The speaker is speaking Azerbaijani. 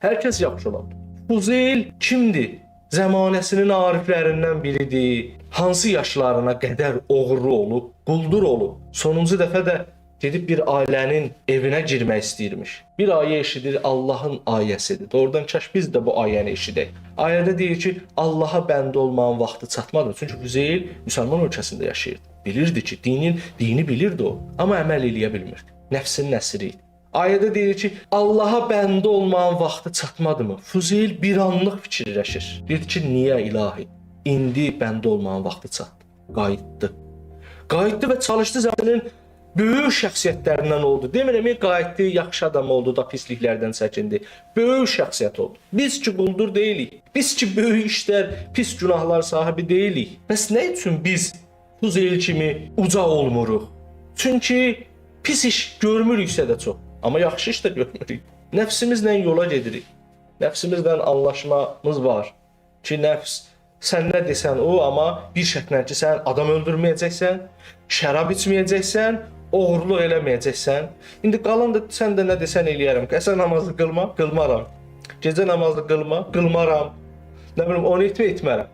Hər kəs yaxşı ola bilər. Fuzeyl kimdir? Zəmanəsinin ariflərindən biridir. Hansı yaşlarına qədər oğru olub, quldur olub. Sonuncu dəfə də gedib bir ailənin evinə girmək istəyirmiş. Bir ayə eşidir, Allahın ayəsidir. Doğrudan kaş biz də bu ayəni eşidək. Ayədə deyir ki, Allaha bəndə olmağın vaxtı çatmadı. Çünki Füzeyl müsəlman ölkəsində yaşayırdı. Bilirdi ki, dini bilirdi o, amma əməl eləyə bilmirdi. Nəfsinin əsiri idi. Ayədə deyir ki, Allaha bəndə olmağın vaxtı çatmadımı? Füzeyl bir anlıq fikirləşir. Deyir ki, niyə ilahi? İndi bəndə olmağın vaxtı çatdı. Qayıtdı. Qayıtdı və çalışdı zəmanənin böyük şəxsiyyətlərindən oldu. Demirəm ki, qayıtdı, yaxşı adam oldu da pisliklərdən çəkindi. Böyük şəxsiyyət oldu. Biz ki quldur deyilik. Biz ki böyük işlər, pis günahlar sahibi deyilik. Bəs nə üçün biz Fuzeyl kimi uca olmuruq? Çünki pis iş görmürüksə də çox, amma yaxşı iş də görmürük. Nəfsimizlə yola gedirik. Nəfsimizlə anlaşmamız var ki, nəfs sən nə desən o, amma bir şərtlə ki, sən adam öldürməyəcəksən, şərab içməyəcəksən, oğurluq eləməyəcəksən. İndi qalan da sən də nə desən eləyərəm. Qəza namazı qılma, qılmaram. Gecə namazı qılma, qılmaram. Nə bilim, onu etmə, etmərəm.